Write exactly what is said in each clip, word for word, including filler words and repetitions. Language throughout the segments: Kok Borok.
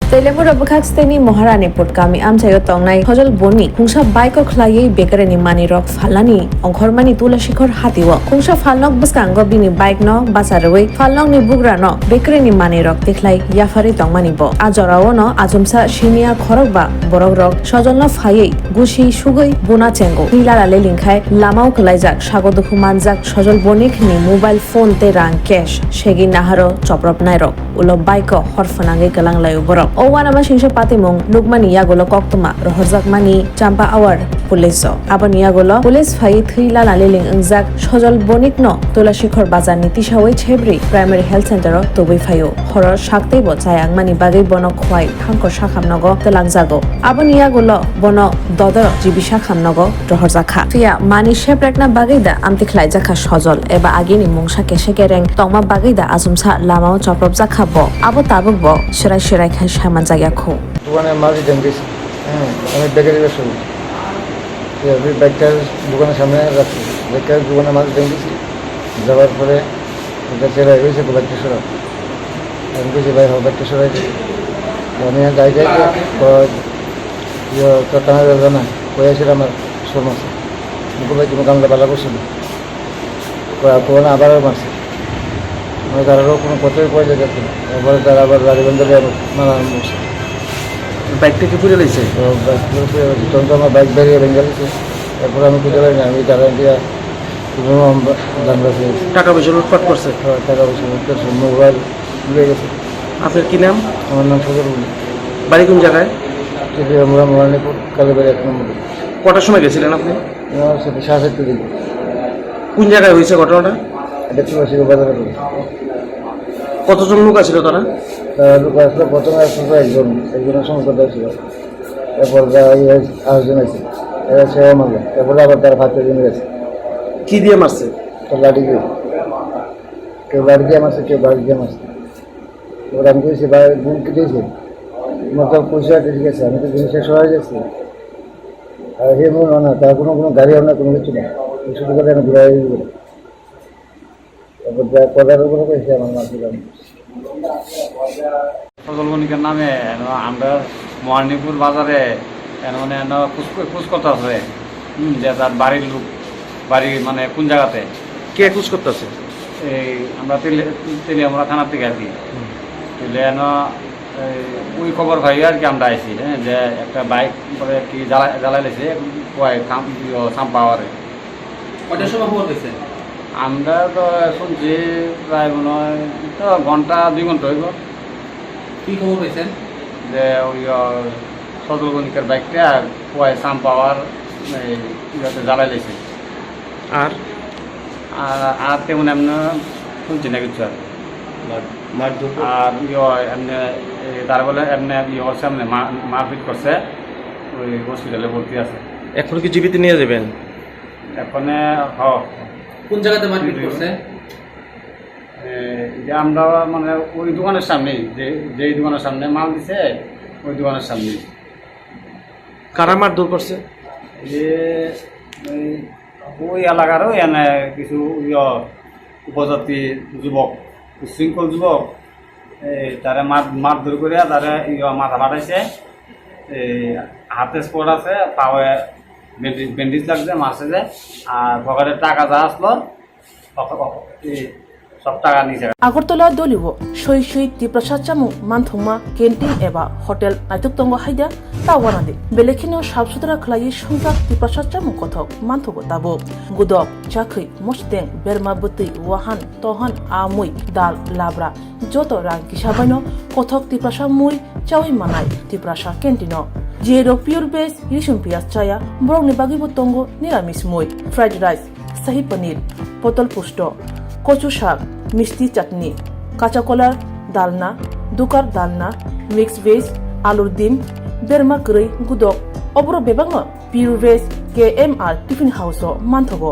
Telemura bwkhak steni Maharani Put kami amchaio tongnai Sojol Bonik khungsa bike o khlaiwi bakery ni manwi rok phalnani ongkhormani Tulasikhor hatio. Khungsa phalnok bwskango bini bike no bacha rwui phalnok ni bugra no bakery ni manwi rok tikhlai yapharwi tongmani bo. A jorao no achomsa siniya khorokba borok rok Sojol no phaiwi gusi sugwi buna chengo. Twi lala lelingkhai lamao kwlaijak sago dukhu manjak Sojol Bonik ni mobile phone tei rang cash segwi naharo chopropnai rok. Ulo bike o hor phwnangwi kwlang laio borok. O uanama singsa patimung nukmani yagulo koktwma rohorjakmani Champa Awar police o. Aboni yagulo police phaiwi thwi lala liling wngjak Sojol Bonik no Tulasikhor bazar ni tisawi Chebri Primary Health Center o tubui phaio. Horo saktwi bo chayangmani bagwi bono khwai hangkor sakhamnogo twlangjago. Aboni yagulo bono dodoro G B sakhamnogo rohorjakha. Phiya mani seprekna bagwi da amtwi khlaijakha Sojol eba agini mungsa kese kereng tongma bagwi da achomsa lamao chopropjakha bo. Abo tabuk bo swrai swrai khai samanjakya khu. দোকানে মাল দিতে আমি গেছি। হ্যাঁ, আমি বেকারি ব্যবসা করি। তো আমি ব্যাগটা দোকানের সামনে রাখছি। ব্যাগটা দোকানে মাল দিতে আমি গেছি। যাওয়ার পরে এটা ছেড়ে রয়েছে, ব্যাগটা সরাও। আমি বলছি, "ভাই, হ্যাঁ, ব্যাগটা সরাই দিই।" তো আমি যাই যাই তো, তো, ইয়ে, তো টানা যাবে না। কই আছে আমার শোরুম আছে। আমি বলছি, "তুমি গামলা বালা করছো না।" করা, করা আবার মারছে। মানে তারা কোনো কথাই কয়ে যাচ্ছে না। এরপরে তারা আবার গাড়ি বন্ধ করে আবার মারা আরম্ভ করছে। বাইকটা কি পুড়ে লাইছে? তো বাইক পুরো পুড়ে গেছে। তখন তো আমার বাইক বেরিয়ে ভেঙে গেছে। এরপরে আমি খুঁজে পাই না, আমি তারা দিয়ে কোনো আমরা জানতে পারছি না। টাকা পয়সা লুটপাট করছে? হ্যাঁ, টাকা পয়সা লুট করছে, মোবাইল নিয়ে গেছে। আপনার কি নাম? আমার নাম সজল বলি। বাড়ি কোন জায়গায়? আমরা মহারানীপুর কালীবাড়ি এক নম্বরে। কটার সময় গেছিলেন আপনি? আমার সাথে সাড়ে সাতটার দিকে। কোন জায়গায় হয়েছে ঘটনাটা? এটা ছিল শিব বাজারে। কতজন লোক আছিল তারা? তারা লোক আসলো, প্রথমে আসলো একজন, একজনের সঙ্গে কথা ছিল। এরপর যা এই আটজন আছে, এরা সেবা মারলো। এরপরে আবার তারা পাঁচটা জন গেছে। কি দিয়ে মারছে? তো লাঠি দিয়ে। কেউ লাঠি দিয়ে মারছে, কেউ বাড়ি দিয়ে মারছে। এবার আমি কইছি, "ভাই, ভুল কি দিয়েছে? তোমার তো পয়সা আছে, ঠিক আছে, আমি তো জিনিসটা সরাই যাচ্ছি।" আর হে মনে হয় না, তার কোনো, কোনো গাড়ি হয় না, কোনো কিছু নেই। শুধু করে আমি ঘুরে আসবো বলে। তারপর যা করার উপরে কইছে আমার মা ছিল। সজল বণিকের নামে এন আমরা মহারানীপুর বাজারে এন মানে এন খুঁজ, খুঁজ করতে আছে। হুম, যে তার বাড়ির লোক, বাড়ি মানে কোন জায়গাতে? কে খুঁজ করতেছে? এই আমরা তেলি-, তেলিয়ামুড়া থানার থেকে আর কি। হুম। তেলে এন এই ওই খবর পাই আর কি আমরা আইছি, হ্যাঁ, যে একটা বাইক পরে কি জ্বালা-, জ্বালাই লেছে, ওই থাম-, ইয়ো, সাম্পাওয়ারে। কটার সময় খবর পেয়েছেন? আমরা তো শুনছি প্রায় মনে হয় তো ঘন্টা, দুই ঘন্টা হইব। কি খবর পেয়েছেন? যে ওই, আহ, সজল বণিকের বাইকটা ওই সাম্পাওয়ার এই ইয়েতে জ্বালাই লেছে। আর? আর, আর তেমন এমনি শুনছি না কিছু আর। মার-, মারধর করে? আর ইয়ে এমনি, এই তারা বলে এমনি ইয়ে করছে, এমনি মা-, মারপিট করছে, ওই হসপিটালে ভর্তি আছে। এখন কি জীবিত নিয়ে যাবেন? এখনে, হ। কোন জায়গাতে মারপিট হুম। করছে? এ, যে আমরা মানে ওই দোকানের সামনেই, যে, যেই দোকানের সামনে মাল দিছে, ওই দোকানের সামনেই। কারা মারধর করছে? যে ওই, ওই এলাকারও এনে কিছু ইয় উপজাতি যুবক, উশৃঙ্খল যুবক, এই তারে মার, মারধর করে তারে ইয় মাথা ফাটাইছে, এই হাতে স্পট আছে, পাওয়ে ব্যান্ডেজ, ব্যান্ডেজ লাগছে, মারছে যে, আর পকেটে টাকা যা আসলো, পকে-, পকে-, এই সব টাকা নিছে। Agartala doli o soi soi Tiprasa chamung manthokma canteen eba hotel naithok tongo haida ta uanadi. Belai kheno sap sutra khlaiwi swngjak Tiprasa chamung kothok manthogo tabuk. Gudok, chakhwi, mosteng, berma bwtwi, wahan, tohan, amwi, dal, labra, joto rang kisa baino kothok Tiprasa mui chawi manai Tiprasa canteen o. Jero pure veg, risum piyaj chaya, borokni bagwibo tongo niramis mui, fried rice, sahi paneer, potol pusto, kochu sak, misti chutney, kacha kolar dalna, dukar dalna, mix veg, alur dim, berma kwrwi, gudok, oborok bebakno Pure Veg K M R Tiffin House o manthogo.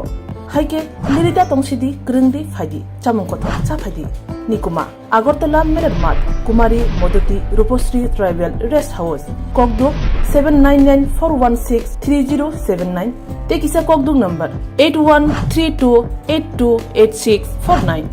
Hai khe lirida tongsidi, kwrwngdi phaidi, chamung kothok cha phaidi. Nikuma. Agartala Merer Math, Kumari Modoti Rupasri Tribal Rest House, Kokduk seven nine nine four one six three zero seven nine, tei kisa Kokduk number eight one three two eight two eight six four nine.